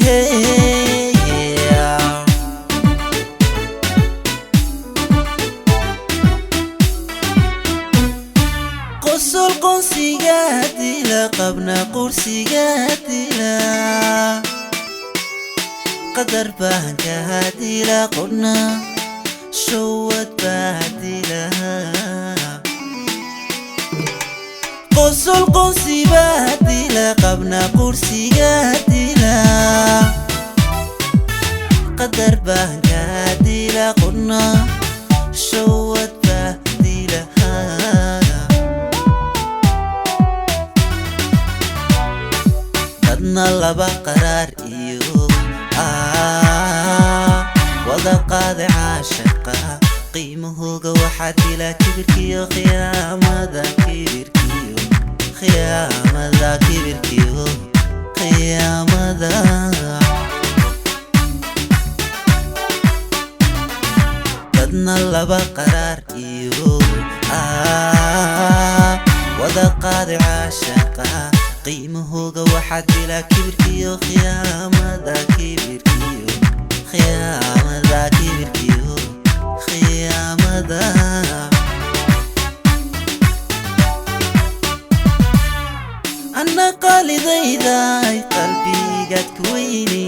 Hey, yeah. Qosol qonsiga dila, qabna qursiga dila, qadar baan ka dila, qodhna showad baa dila. Qosol qonsi baa dila, qabna qursiga dila, qadar baan ka dila, qodhna showad baa dila. Dadna laba qaraar iyo wada qaada caashaqa, qiimahooga waxaa dila kibirkiyo khiyaamada, kibirkiyo khiyaamada, kibirkiyo khiyaamada. Dadna laba qaraar iyo wada qaada caashaqa, qiimahooga waxaa dila kibirkiyo khiyaamada, kibirkiyo khiyaamada, kibirkiyo khiyaamada. Anna qaalidayday qalbigaad ku weyni,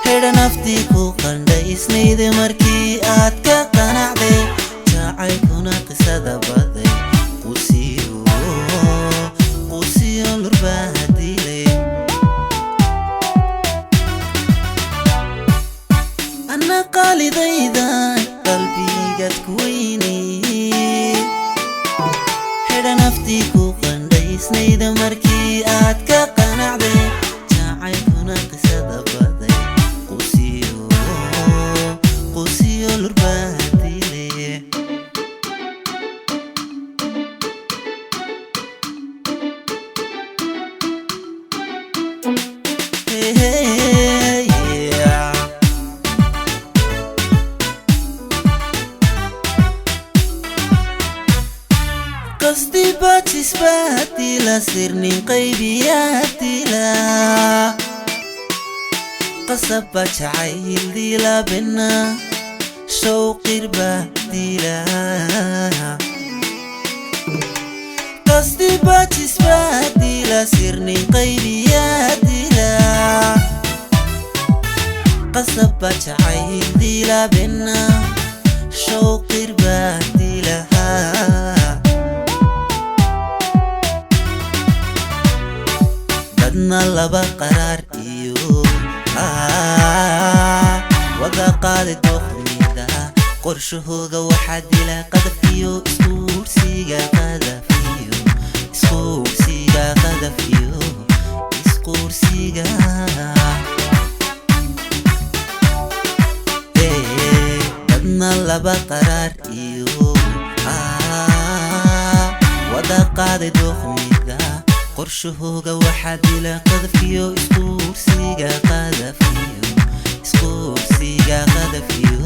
hedha naftii ku qandhaysnayda markii aad ka qanacday, jacaylkuna qisada baday, qusiyo qusiyo lurbaa dilay. Anna qaalidayday qalbigaad ku weyni, hedha naftii ku qandhaysnayda markii aad ka qanacday, jacaylkuna qisada baday, qusiyo qusiyo lurbaa dilay. Hey, hey, yeah. Qasdi baajis baa dila, sirnin qaybiyaa dila, qasab baa jacayl dila, bena showqir baa dila. Qasdi baajis baa dila, sirnin qaybiyaa dila, qasab baa jacayl dila, bena showqir baa dila. Dadna laba qaraar iyo wada qaadi doqmida, qorshahooga waxaa dila qadafkiyo isquursiga, qadafiyo isquursiga, qadafiyo isquursiga. Dadna laba qaraar iyo wada qaaday doqmida, qorshahooga waxaa dila qadafkiyo isquursiga, qadafiyo isquursiga, qadafiyo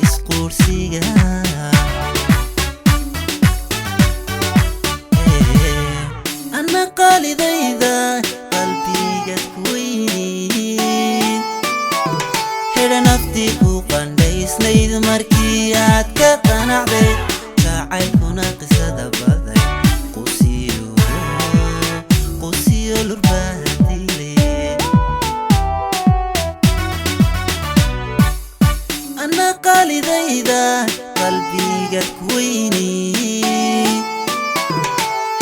isquursiga. Anna qaalidayda qalbigaad ku weyni, hedha naftii ku qandhaysnayd markii aad ka qanacday, jacaylkuna qisada baday, qusiyo qusiyo lurbaa dilay. Anna qaalidayda qalbigaad ku weyni,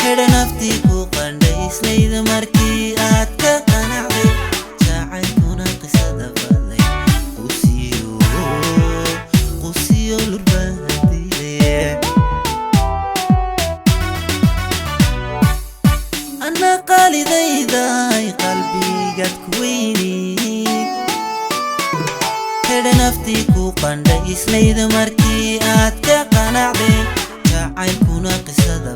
hedha naftii ku qandhaysnayd markii aad ka qanacday, jacaylkuna qisada baday, qusiyo qusiyo lurbaa dilay. Anna qaalidayday qalbigaad ku weyni, hedha naftii ku qandhaysnayd markii aad ka qanacday, jacaylkuna qisada